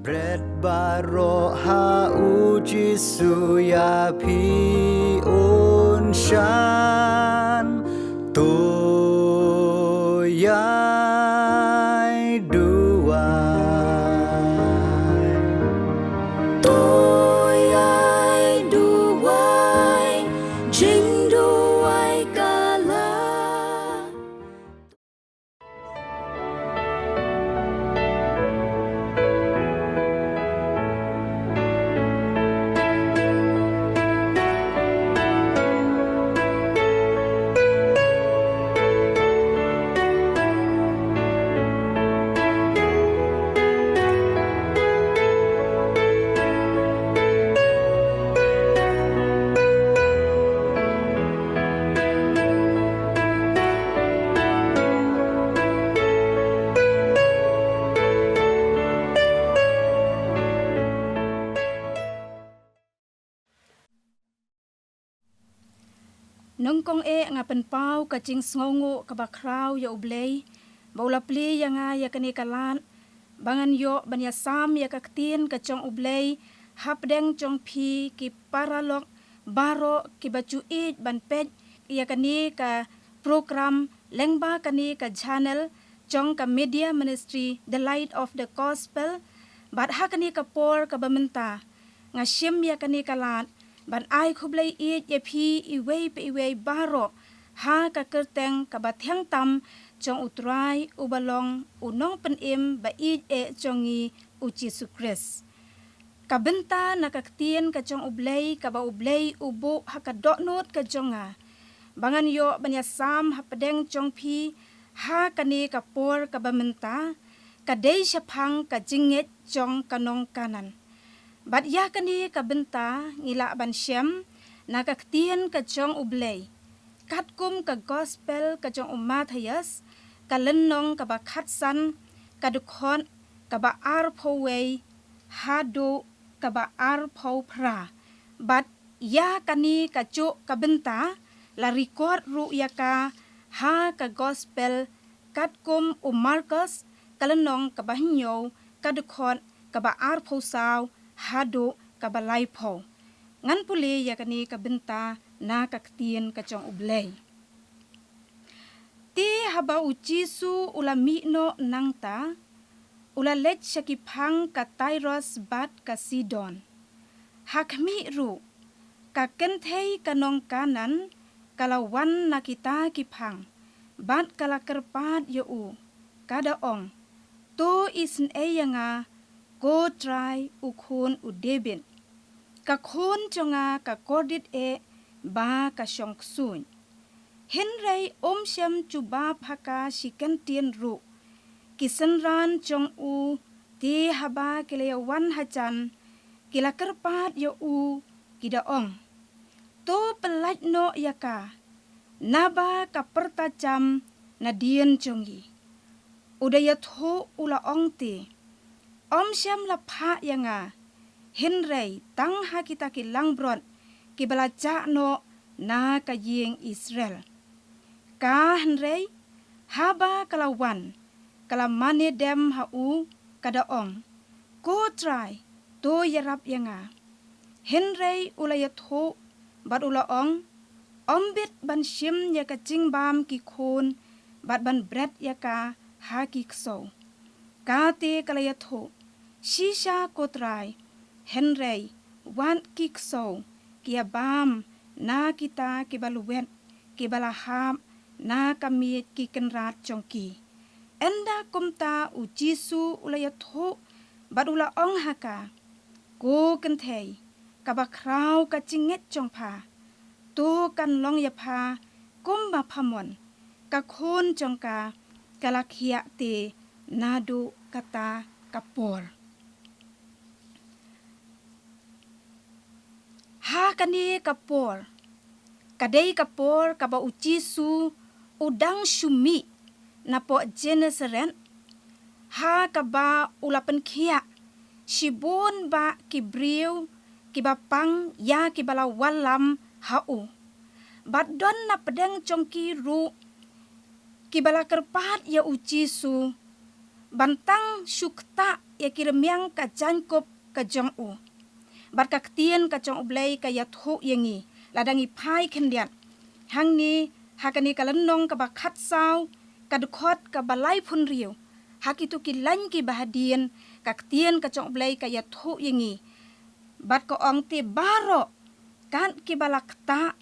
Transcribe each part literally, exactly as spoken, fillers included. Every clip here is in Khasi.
Bret baroh ha u Jisu ïa phi un shan, to ïai duwai. To ïai duwai, jingduwai ka la. Nyngkong eh nga pynpaw ka jingsngewnguh kaba khraw ïa U Blei ba u la plie ïa nga ïa kane ka lad ba ngan ïoh ban ïasam ïa ka ktien ka jong U Blei hapdeng jong phi ki paralok baroh kiba ju ïeit ban peit ïa kane ka program lyngba kane ka channel jong ka Media Ministry The Light of the Gospel. Bad ha kane ka por kaba mynta nga shim ïa kane ka lad ban ai khublei ïeit ïa phi iwei pa iwei baroh ha ka kyrteng kaba thiang tam jong U Trai uba long U Nongpynim ba ïeit eh jong ngi U Jisu Khrist. Ka bynta na ka ktien ka jong U Blei kaba U Blei u buh ha ka dohnud ka jong nga ba ngan ïoh ban ïasam hapdeng jong phi ha kane ka por kaba mynta ka dei shaphang ka jingngeit jong ka nong Kanaan. Bad ïa kane ka bynta ngi lah ban shem na ka ktien ka jong U Blei katkum ka Gospel ka jong u Mathaios, ka lynnong kaba khatsan, ka dkhot kaba arphew wei haduh kaba arphew phra. Bad ïa kane ka juh ka bynta la record ruh ïa ka ha ka Gospel katkum u Markos, ka lynnong kaba hynñiew, ka dkhot kaba arphew saw haduh kaba laiphew. Ngan pule ïa kane ka bynta na ka ktien ka jong U Blei. Te haba U Jisu u la mih noh nangta, u la leit sha ki phang ka Tyrus bad ka Sidon. Ha khmih ruh, ka kynthei ka nong Kanaan ka la wan na kita ki phang bad ka la kyrpad ïa u, ka da ong, "To isynei ïa nga, ko Trai u khun u David. Ka khun jong nga ka kordit eh ba ka shong ksuid." Hynrei um shym jubab ha ka shi kyntien ruh. Ki synran jong u te haba ki la ïa wan hajan, ki la kyrpad ïa u, ki da ong, "To pyllait noh ïa ka, naba ka pyrta jam nadien jong ngi." U da ïathuh u la ong te, "Um shym la phah ïa nga, hynrei tang ha kita ki langbrot kiba la jah noh na ka ïing Israel." Ka hynrei haba ka la wan, ka la mane dem ha u, ka da ong, "Ko Trai, to ïarap ïa nga." Hynrei u la ïathuh bad u la ong, "Um bit ban shim ïa ka jingbam ki khun bad ban bret ïa ka ha ki ksew." Ka te ka la ïathuh, "Shisha ko Trai, hynrei wat ki ksew ki ïa bam na kita kiba lwet kiba la hap na ka miej ki kynrad jong ki." Ynda kumta U Jisu u la ïathuh bad u la ong ha ka, "Ko kynthei kaba khraw ka jingngeit jong pha, to kan long ïa pha kumba pha mon. Ka khun jong ka ka la khiah te naduh kata ka por." Ha kane ka por, ka dei ka por kaba U Jisu u dang shu mih napoh Genesaret, ha kaba u la pynkhiah shibun bah ki briew kiba pang ïa kiba la wallam ha u. Bad don na pdeng jong ki ruh kiba la kyrpad ïa U Jisu ban tang shu ktah ïa ki rmiang ka jaiñkup ka jong u. Bad ka ktien ka jong U Blei ka ïathuh ïa ngi, lada ngi phai khyndiat hangne ha kane ka lynnong kaba khatsaw, ka dkhot kaba laiphew hynriew, ha kito ki lain kiba hadien, ka ktien ka jong U Blei ka ïathuh ïa ngi. Bad ka ong, te baroh kat kiba la ktah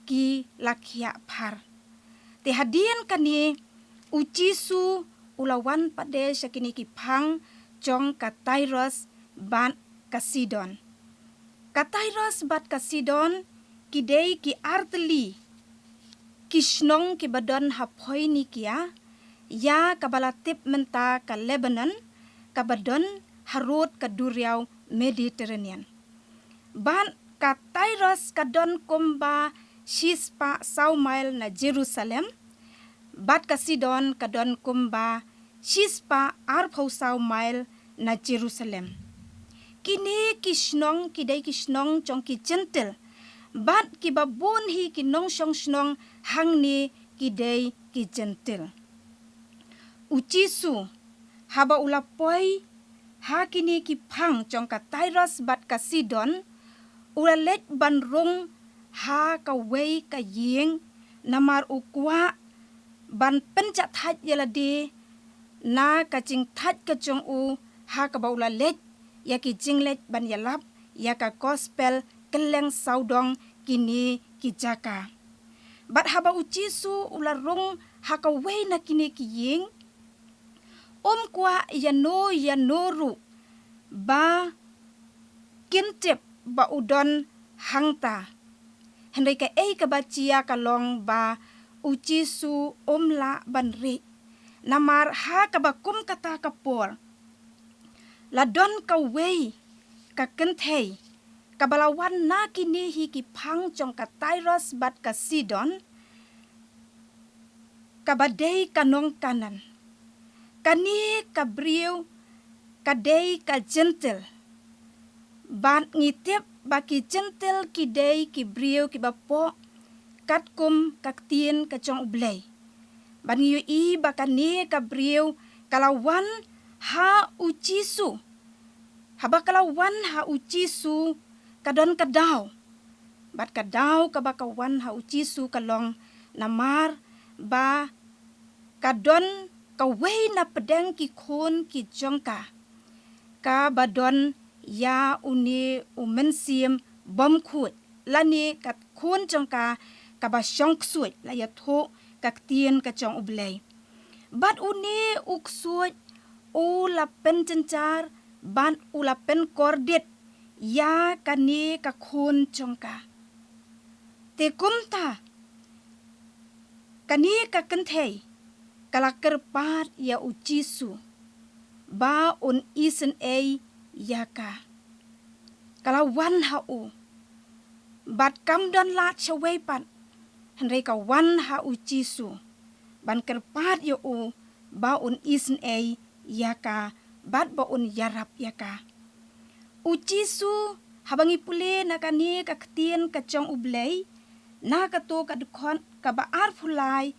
ki la khiah phar. Te hadien kane, U Jisu u la wan pat de sha kine ki phang jong ka Tyrus bad ka Sidon. Ka Tyrus bad ka Sidon ki dei ki artylli ki shnong kiba don ha Phoenikia, ïa kaba la tip mynta ka Lebanon, kaba don harud ka duriaw Mediterranean. Bad ka Tyrus ka don kumba shispah saw mail na Jerusalem, bad ka Sidon ka don kumba shispah arphew saw mail na Jerusalem. Kine ki shnong ki dei ki shnong jong ki Jentil, bad kiba bun hi ki nongshong shnong hangne ki dei ki Jentil. U Jisu, haba u la poi ha kine ki phang jong ka Tyrus bad ka Sidon, u la leit ban rung ha kawei ka ïing, namar u kwah ban pynjahthait ïa lade na ka jingthait ka jong u, ha kaba u la leit ïa ki jingleit ban ïalap ïa ka gospel kylleng sawdong kine ki jaka. Bad haba U Jisu u la rung ha kawei na kine ki ïing, um kwah ïano ïano ruh ba kin tip ba u don hangta. Hynrei kaei kaba jia ka long ba U Jisu um lah ban rieh. Namar ha kaba kum kata ka por, la don kawei ka kynthei kaba la wan na kine hi ki phang jong ka Tyrus bad ka Sidon, kaba dei ka nong Kanaan. Kane ka briew ka dei ka Jentil. Bad ngi tip ba ki Jentil ki dei ki briew kiba poh katkum ka ktien ka jong U Blei. Bad ngi ïohi ba kane ka briew ka la wan ha U Jisu. Haba ka la wan ha U Jisu, ka don ka daw. Bad ka daw kaba ka wan ha U Jisu ka long namar ba ka don kawei na pdeng ki khun ki jong ka, kaba don ïa une u mynsiem bymkhuid, lane ka khun jong ka kaba shong ksuid, la ïathuh ka ktien ka jong U Blei. Bad une u ksuid u la pynjynjar bad u la pynkordit ïa kane ka khun jong ka. Te kumta, kane ka kynthei ka la kyrpad ïa U Jisu ba un isynei ïa ka. Ka la wan ha u, bad kam don lad shawei pat, hynrei ka wan ha U Jisu ban kyrpad ïa u ba un isynei ïa ka bad ba un ïarap ïa ka. U Jisu, haba ngi pule na kane ka ktien ka jong U Blei, na kato ka dkhot kaba arphew lai,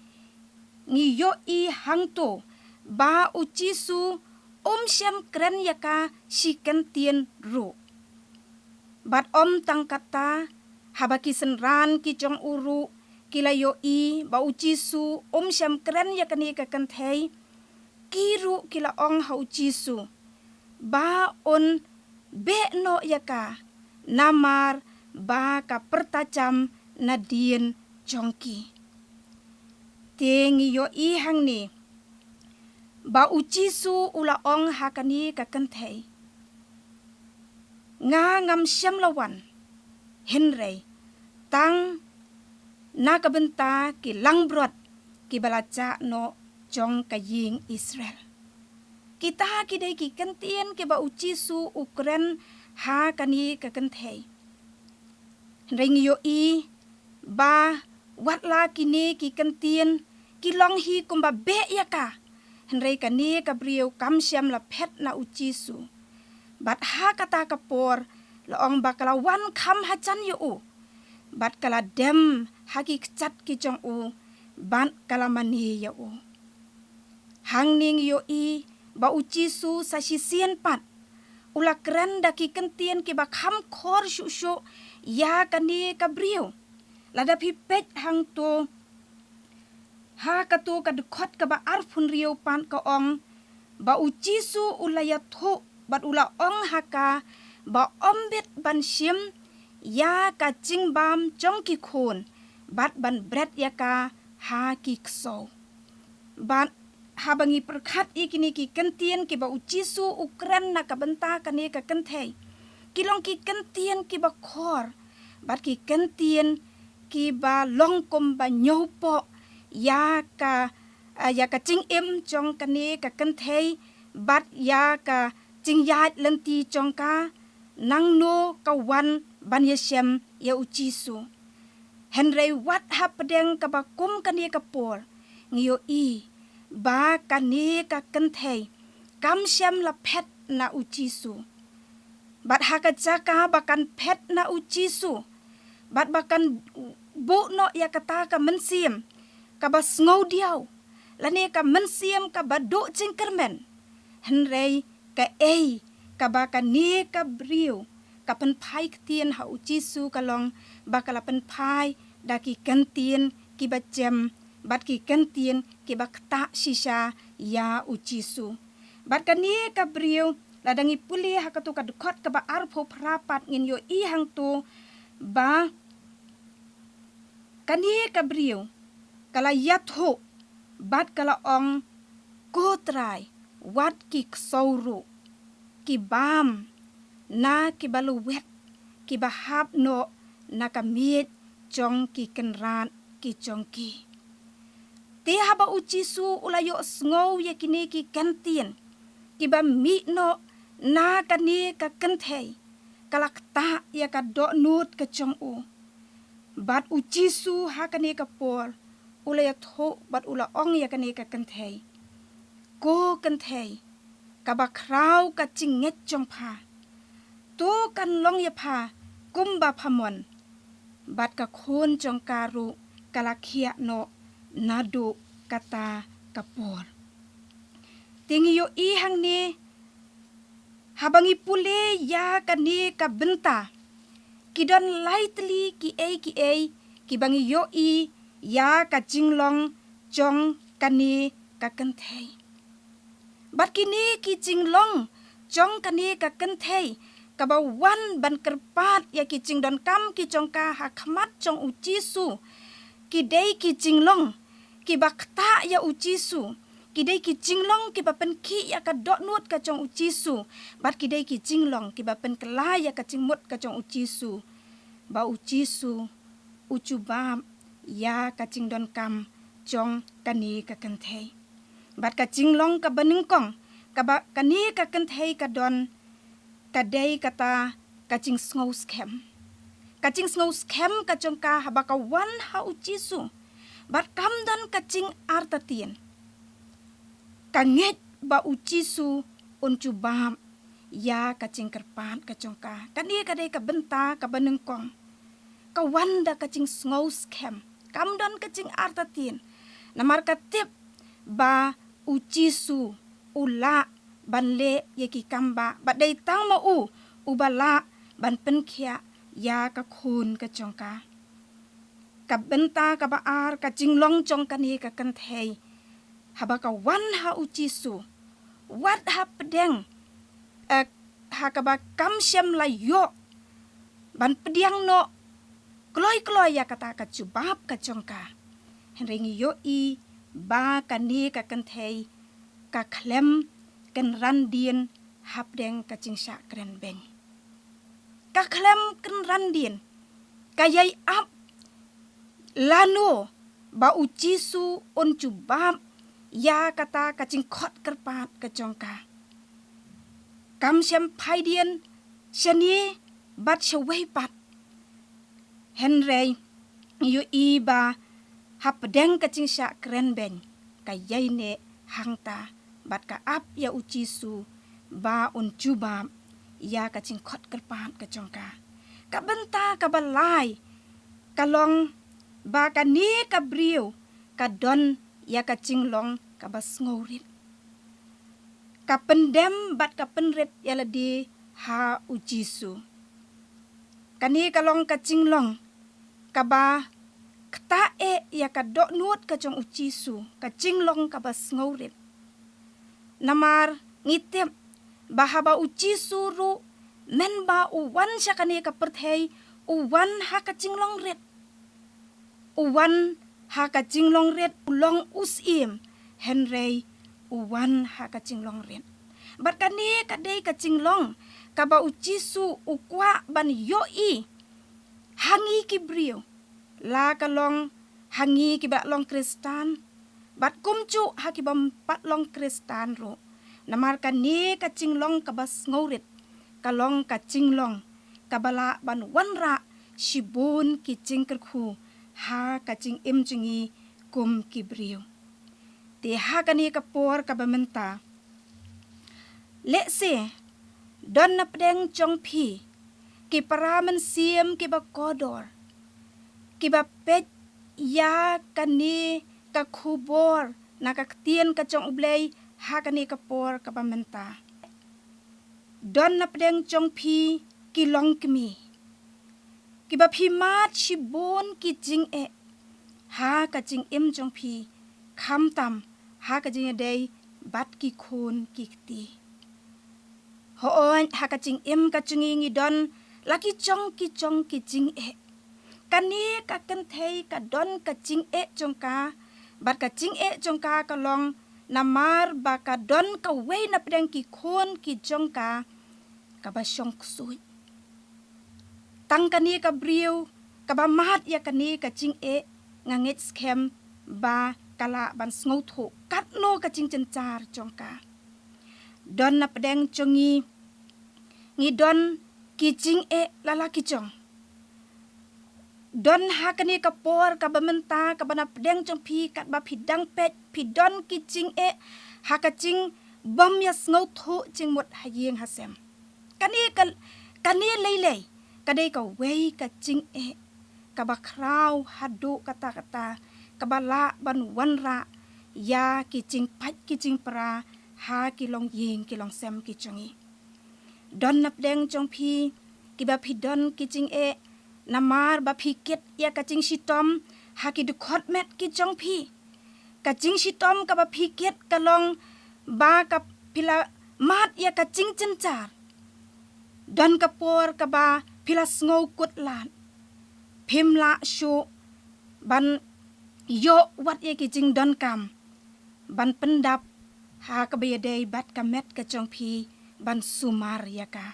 ngi ïohi hangto ba U Jisu um shym kren ïa ka shi kyntien ruh. Bad ym tang kata, haba ki synran ki jong u ruh ki la ïohi ba U Jisu um shym kren ïa kane ka kynthei, ki ruh ki la ong ha U Jisu ba un beh noh ïa ka, namar ba ka pyrta jam nadien jong ki. Te ngi ïohi hangne ba U Jisu u la ong ha kane ka kynthei, nga ngam shym la wan, hynrei tang na ka bynta ki langbrot kiba la jah noh jong ka ïing Israel. Kita ki dei ki kyntien kiba U Jisu u kren ha kane ka kynthei. Hynrei ngi ïohi ba wat la kine ki kyntien ki long hi kumba beh ïa ka, hynrei kane ka briew kam shym la phet na U Jisu. Bad ha kata ka por la ong ba ka la wan kham hajan ïa u, bad ka la dem ha ki kjat ki jong u, bad ka la mane ïa u. Hangne ngi ïohi ba U Jisu sa shisien pat u la kren da ki kyntien kiba kham khor shuh shuh ïa kane ka briew. Lada phi peit hangto, ha kato ka dkhot kaba arphew hynriew pat ka ong, ba u Jisu u la ïathuh bad u la ong ha ka, ba ym bit ban shim ïa ka jingbam jong ki khun, bad ban bret ïa ka ha ki ksew. Bad haba ngi pyrkhat ïa kine ki kyntien kiba u Jisu u kren na ka bynta kane ka kynthei, ki long ki kyntien kiba khor, bad ki kyntien kiba long kumba ñiewpoh ïa ka, ah, ïa ka jingim jong kane ka kynthei, bad ïa ka jingïaid lynti jong ka, nangno ka wan ban ïashem ïa u Jisu. Hynrei wat hapdeng kaba kum kane ka por, ngi ïohi ba kane ka kynthei kam shym la phet na u Jisu. Bad ha ka jaka ba kan phet na u Jisu, bad ba kan buh noh ïa kata ka mynsiem kaba sngewdiaw, lane ka mynsiem kaba duh jingkyrmen, hynrei kaei kaba kane ka briew ka pynphai ktien ha u Jisu ka long ba ka la pynphai da ki kyntien kiba jem, bad ki kyntien kiba ktah shisha ïa u Jisu. Bad kane ka briew, lada ngi pule ha kato ka dkhot kaba arphew phra pat ngin ïohi hangto ba kane ka briew ka la ïathuh bad ka la ong, Ko Trai, wat ki ksew ruh, ki bam na kiba lwet kiba hap noh na ka miej jong ki kynrad ki jong ki. Te haba u Jisu u la ïohsngew ïa kine ki kyntien kiba mih noh na kane ka kynthei, ka la ktah ïa ka dohnud ka jong u. Bad u Jisu ha kane ka por u la ïathuh bad u la ong ïa kane ka kynthei, Ko kynthei, kaba khraw ka jingngeit jong pha, to kan long ïa pha kumba pha mon. Bad ka khun jong ka ruh ka la khiah noh naduh kata ka por. Te ngi ïohi hangne, haba ngi pule ïa kane ka bynta, ki don lai tylli kiei kiei kiba ngi ïohi ïa ka jinglong jong kane ka kynthei. Bad kine ki jinglong jong kane ka kynthei kaba wan ban kyrpad ïa ki jingdonkam ki jong ka ha khmat jong u Jisu, ki dei ki jinglong kiba ktah ïa u Jisu, ki dei ki jinglong kiba pynkhih ïa ka dohnud ka jong u Jisu, bad ki dei ki jinglong kiba pynkylla ïa ka jingmut ka jong u Jisu, ba u Jisu u jubab ïa ka jingdonkam jong kane ka kynthei. Bad ka jinglong kaba nyngkong kaba kane ka kynthei ka don, ka dei kata ka jingsngewskhem. Ka jingsngewskhem ka jong ka haba ka wan ha u Jisu. Bad kam don ka jingartatien. Ka ngeit ba u Jisu un jubab ïa ka jingkyrpad ka jong ka. Kane ka dei ka bynta kaba nyngkong. Ka wan da ka jingsngewskhem. Kam don ka jingartatien. Namar ka tip ba u Jisu u lah ban leh ïa ki kam ba, bad dei tang ma u uba lah ban pynkhiah ïa ka khun ka jong ka. Ka bynta kaba ar, ka jinglong jong kane ka kynthei, haba ka wan ha u Jisu, wat hapdeng, eh, ha kaba kam shym la ïoh ban pdiang noh kloi kloi ïa kata ka jubab ka jong ka, hynrei ngi ïohi ba kane ka kynthei ka khlem kynran dien hapdeng ka jingshah kren beiñ. Ka khlem kynran dien, ka ïai ap lano ba u Jisu un jubab ïa kata ka jingkhot kyrpad ka jong ka. Kam shym phai dien shane bad shawei pat. Hynrei ngi ïohi ba hapdeng ka jingshah kren beiñ, ka ïaineh hangta bad ka ap ïa u Jisu ba un jubab ïa ka jingkhot kyrpad ka jong ka. Ka bynta kaba lai ka long ba kane ka briew ka don ïa ka jinglong kaba sngewrit. Ka pyndem bad ka pynrit ïa lade ha u Jisu. Kane ka long ka jinglong kaba ktah eh ïa ka dohnud ka jong u Jisu, ka jinglong kaba sngewrit. Namar ngi tip ba haba u Jisu ruh mynba u wan sha kane ka pyrthei, u wan ha ka jinglong rit. U wan ha ka jinglong rit, u long u syiem, hynrei u wan ha ka jinglong rit. Bad kane ka dei ka jinglong kaba u Jisu u kwah ban ïohi ha ngi ki briew, la ka long ha ngi kiba long Khristan, bad kumjuh ha kiba ym pat long Khristan ruh. Namar kane ka jinglong kaba sngewrit ka long ka jinglong kaba lah ban wanrah shibun ki jingkyrkhu ha ka jingim jong ngi kum ki briew. Te ha kane ka por kaba mynta, lehse don na pdeng jong phi ki para mynsiem kiba kordor, kiba peit ïa kane ka khubor na ka ktien ka jong U Blei ha kane ka por kaba mynta. Don na pdeng jong phi ki longkmie kiba phi mad shibun ki jingeh ha ka jingim jong phi, khamtam ha ka jingïadei bad ki khun ki kti. Hooid, ha ka jingim ka jong ngi ngi don la ki jong ki jong ki jingeh. Kane ka kynthei ka don ka jingeh jong ka, bad ka jingeh jong ka ka long namar ba ka don kawei na pdeng ki khun ki jong ka kaba shong ksuid. Tang kane ka briew kaba mad ïa kane ka jingeh, nga ngeit skhem ba ka lah ban sngewthuh katno ka jingjynjar jong ka. Don na pdeng jong ngi ngi don ki jingeh la la ki jong. Don ha kane ka por kaba mynta kaba na pdeng jong phi, katba phi dang peit phi don ki jingeh ha ka jingbym ïasngewthuh jingmut ha ïing ha sem. Kane ka, kane lei lei ka dei kawei ka jingeh kaba khraw haduh katta katta, kaba lah ban wanrah ïa ki jingpait ki jingpra ha ki longïing ki longsem ki jong ngi. Don na pdeng jong phi kiba phi don ki jingeh namar ba phi kit ïa ka jingshitom ha ki dkhot met ki jong phi. Ka jingshitom kaba phi kit ka long ba ka phi la mad ïa ka jingjynjar. Don ka por kaba phi la sngew kut lad, phim lah shuh ban ïoh wat ïa ki jingdonkam ban pyndap ha kaba ïadei bad ka met ka jong phi ban sumar ïa ka.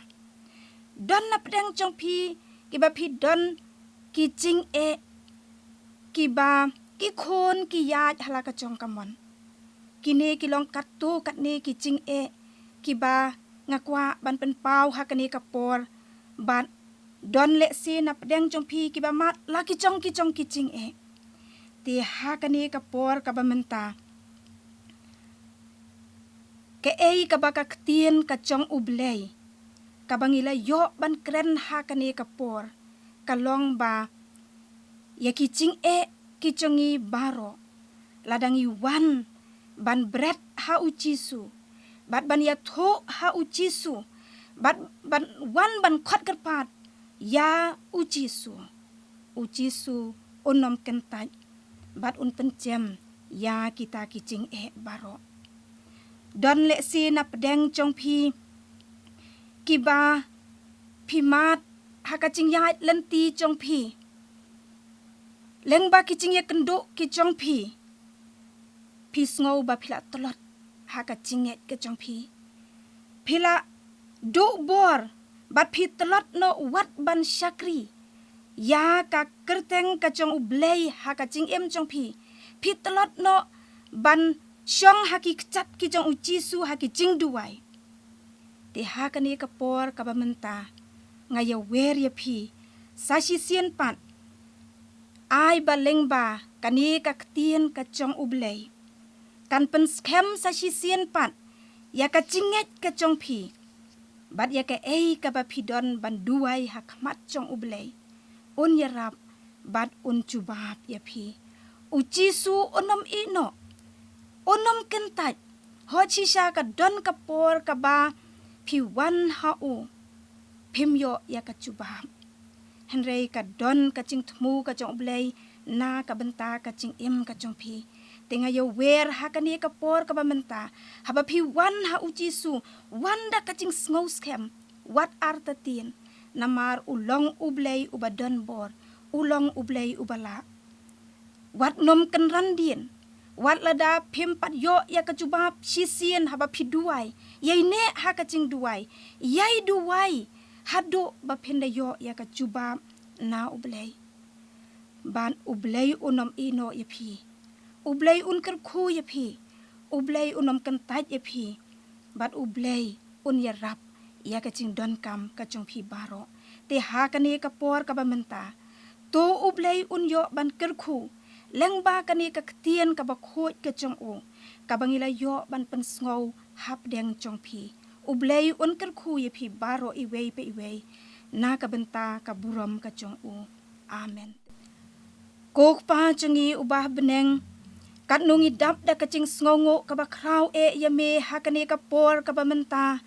Don na pdeng jong phi kiba phi don ki jingeh, kiba ki khun ki ïaid ha la ka jong ka mon. Kine ki long katto katne ki jingeh kiba nga kwah ban pynpaw ha kane ka por. Bad don lehse na pdeng jong phi kiba mad la ki jong ki jong ki jingeh. Te ha kane ka por kaba mynta, kaei kaba ka ktien ka jong U Blei kaba ngi la ïoh ban kren ha kane ka por ka long ba ïa ki jingeh ki jong ngi baroh, lada ngi wan ban bret ha U Jisu, bad ban ïathuh ha U Jisu, bad ban wan ban khot kyrpad ïa U Jisu, U Jisu un ym kyntait bad un pynjem ïa kita ki jingeh baroh. Don lehse na pdeng jong phi kiba phi mad ha ka jingïaid lynti jong phi, lyngba ki jingïakynduh ki jong phi, phi sngew ba phi la tlot ha ka jingngeit ka jong phi. Phi la duh bor bad phi tlot noh wat ban shakri ïa ka kyrteng ka jong U Blei ha ka jingim jong phi. Phi tlot noh ban shong ha ki kjat ki jong U Jisu ha ki jingduwai. Te ha kane ka por kaba mynta, nga ïawer ïa phi sa shisien pat, ai ba lyngba kane ka ktien ka jong U Blei kan pynskhem sa shisien pat ïa ka jingngeit ka jong phi, bad ïa kaei kaba phi don ban duwai ha khmat jong U Blei, un ïarap bad un jubab ïa phi. U Jisu un ym ïehnoh, un ym kyntait. Hooid, shisha ka don ka por kaba phi wan ha u, phim ïoh ïa ka jubab. Hynrei ka don ka jingthmu ka jong U Blei na ka bynta ka jingim ka jong phi. Te nga ïawer ha kane ka por kaba mynta, haba phi wan ha U Jisu, wan da ka jingsngewskhem, wat artatien, namar u long U Blei uba don bor, u long U Blei uba lah. Wat nym kynran dien, wat lada phim pat ïoh ïa ka jubab shisien haba phi duwai, ïai neh ha ka jingduwai, ïai duwai haduh ba phin da ïoh ïa ka jubab na U Blei. Bad U Blei un ym ïehnoh ïa phi. U Blei un kyrkhu ïa phi. U Blei un ym kyntait ïa phi. Bad U Blei un ïarap ïa ka jingdonkam ka jong phi baroh. Te ha kane ka por kaba mynta, to U Blei un ïoh ban kyrkhu lyngba kane ka ktien kaba khuid ka jong u, kaba ngi la ïoh ban pynsngew hapdeng jong phi. U Blei un kyrkhu ïa phi baroh iwei pa iwei na ka bynta ka burom ka jong u. Amen. Ko Kpa jong ngi uba ha bneng, katno ngi dap da ka jingsngewnguh kaba khraw eh ïa me ha kane ka por kaba mynta,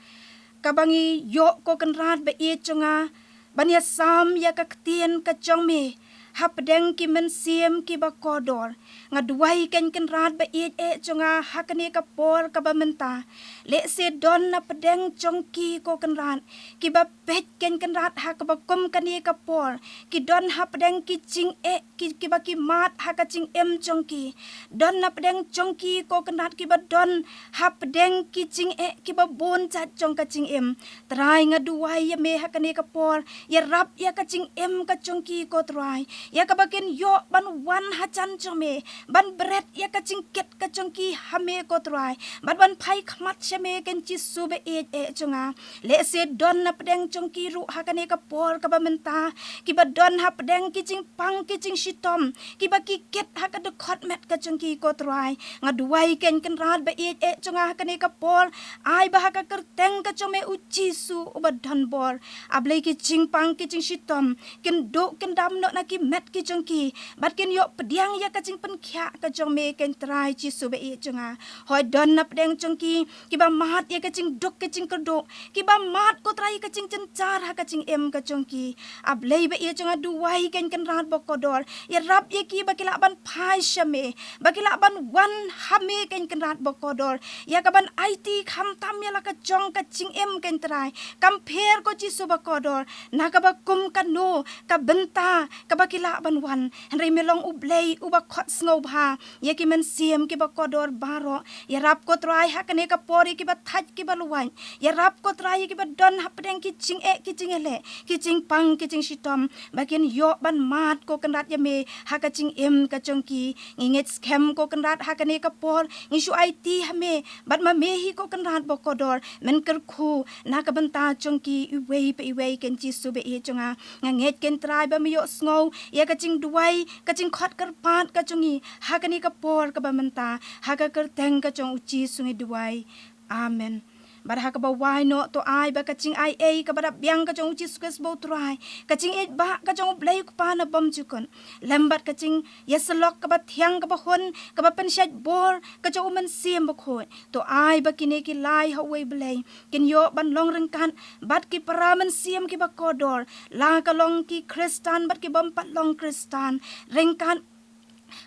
kaba ngi ïoh, ko Kynrad ba ïeit jong nga, ban ïasam ïa ka ktien ka jong me hapdeng ki mynsiem kiba kordor. Nga duwai, ko Kynrad ba ïeit eh jong nga, ha kane ka por kaba mynta, lehse don hapdeng jong ki, ko Kynrad, kiba peit, ko Kynrad, ha kaba kum kane ka por, ki don hapdeng ki jingeh, ki, kiba ki mad ha ka jingim jong ki. Don hapdeng jong ki, ko Kynrad, kiba don hapdeng ki jingeh kiba bun jait jong ka jingim. Trai, nga duwai ïa me ha kane ka por, ïarap ïa ka jingim ka jong ki, ko Trai, ïa kaba kin ïoh ban wan hajan jong me, ban bret ïa ka jingkit ka jong ki ha me, ko Trai, bad ban phai khmat sha me, ko Jisu ba ïeit eh jong nga. Lehse don hapdeng jong ki ruh ha kane ka por kaba mynta, kiba don hapdeng ki jingpang ki jingshitom, kiba ki kit ha ka dkhot met ka jong ki, ko Trai. Nga duwai, ko Kynrad ba ïeit eh jong nga, ha kane ka por, ai ba ha ka kyrteng ka jong me, U Jisu uba don bor, A Blei, ki jingpang ki jingshitom kin duh kin dam noh na ki met ki jong ki, bad kin ïoh pdiang ïa ka jingpynkhiah ka jong me, ko Trai Jisu ba ïeit jong nga. Hooid, don hapdeng jong ki kiba mad ïa ka jingduk ka jingkyrduh, kiba mad, ko Trai, ïa ka jingjynjar ha ka jingim ka jong ki. A Blei ba ïeit jong nga, duwai, ko Kynrad ba kordor, ïarap ïa ki ba ki lah ban phai sha me, ba ki lah ban wan ha me, ko Kynrad ba kordor, ïa kaban aiti khamtam ïa la ka jong ka jingim, ko Trai, kam pher, ko Jisu ba kordor, na kaba kum kano ka bynta kaba ki lah ban wan. Hynrei me long U Blei uba khot sngewbha ïa ki mynsiem kiba kordor baroh. Ïarap, ko Trai, ha kane ka por ïa kiba thait kiba luwait. Ïarap, ko Trai, ïa kiba don hapdeng ki jingeh ki jingïaleh, ki jingpang ki jingshitom, ba kin ïoh ban mad, ko Kynrad, ïa me ha ka jingim ka jong ki. Ngi ngeit skhem, ko Kynrad, ha kane ka por ngi shu aiti ha me, bad ma me hi, ko Kynrad ba kordor, men kyrkhu na ka bynta jong ki iwei pa iwei, ko Jisu ba ïeit jong nga. Nga ngeit, ko Trai, ba me ïohsngew ïa ka jingduwai, ka jingkhot kyrpad ka jong ngi ha kane ka por kaba mynta, ha ka kyrteng ka jong U Jisu ngi duwai. Amen. Bad ha kaba wai noh, to ai ba ka jingai ei kaba dap biang ka jong U Jisu Khrist ba U Trai, ka jingïeit ba ka jong U Blei U Kpa na bymjukut, lem bad ka jingïasyllok kaba thiang kaba hun kaba pynshait bor ka jong U Mynsiem Bakhuid, to ai ba kine ki lai ha uwei U Blei kin ïoh ban long ryngkat bad ki para mynsiem kiba kordor, la ka long ki Khristan bad ki bym pat long Khristan, ryngkat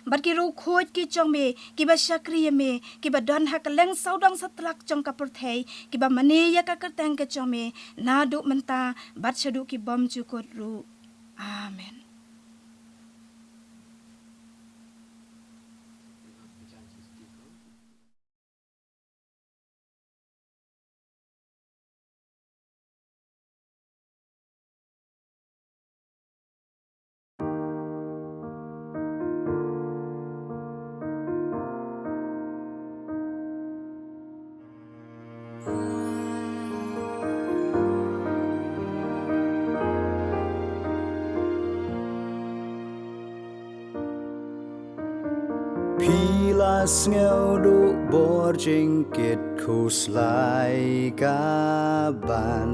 bad ki riewkhuid ki jong me kiba shakri ïa me, kiba don ha kylleng sawdong satlak jong ka pyrthei, kiba mane ïa ka kyrteng ka jong me naduh mynta bad shaduh ki bymjukut ruh. Amen. Phi la sngew duh bor jingkit khuslai ka ban.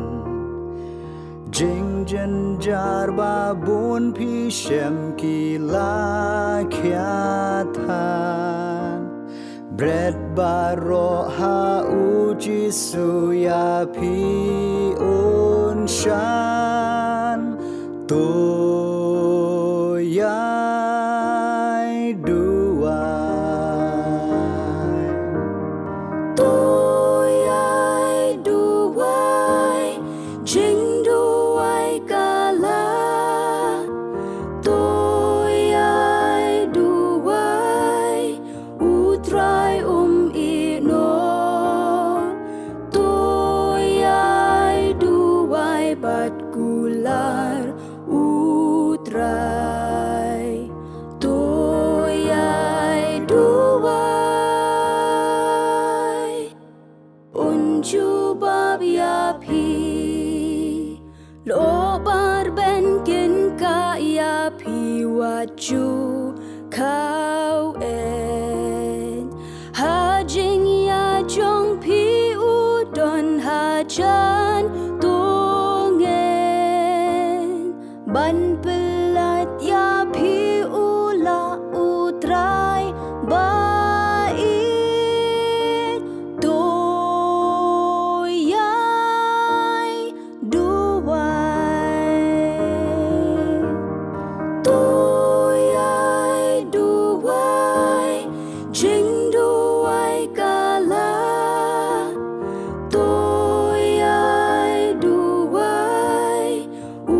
Jingjynjar ba bun phi shem ki la khia than. Bret baroh ha U Jisu ïa phi un shah. To ïai duwai. To ïai duwai, jingduwai ka la. To ïai duwai, U Trai um ïehnoh. To ïai duwai bad kular U Trai. To ïai duwai. Un jubab ïa phi. Lo bar ben kin ka ïa phi wat ju khaw en. Ha jingïa jong phi u don hajan to ngen. Ban pyllait ïa phi u la U Trai ba ïeit. To ïai duwai. To ïai duwai, jingduwai ka la. To ïai duwai,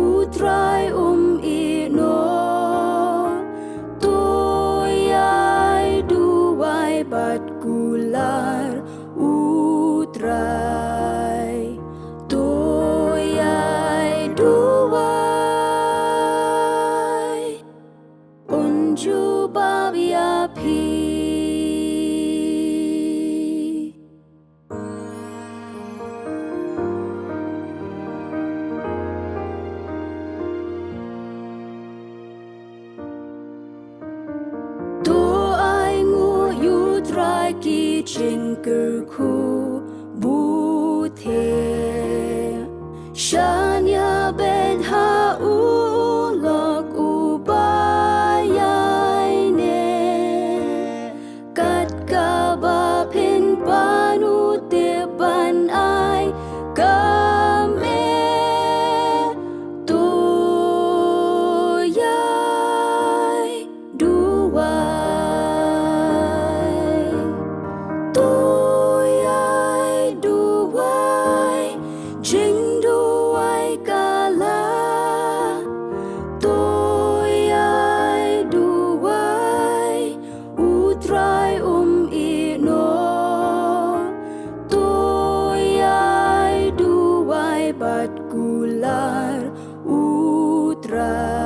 U Trai um ïehnoh. To ïai duwai bad kular U Trai. To ïai duwai. Un jubab ïa phi. To ai nguh ïa U Trai ki jingkyrkhu buthiah. Shaniah beit ha u lok uba ïaineh. Kat kaba phin pan u tip ban ai kam eh. To ïai duwai. To ïai duwai, jingduwai ka la. To ïai duwai, U Trai um ïehnoh. To ïai duwai bad kular U Trai.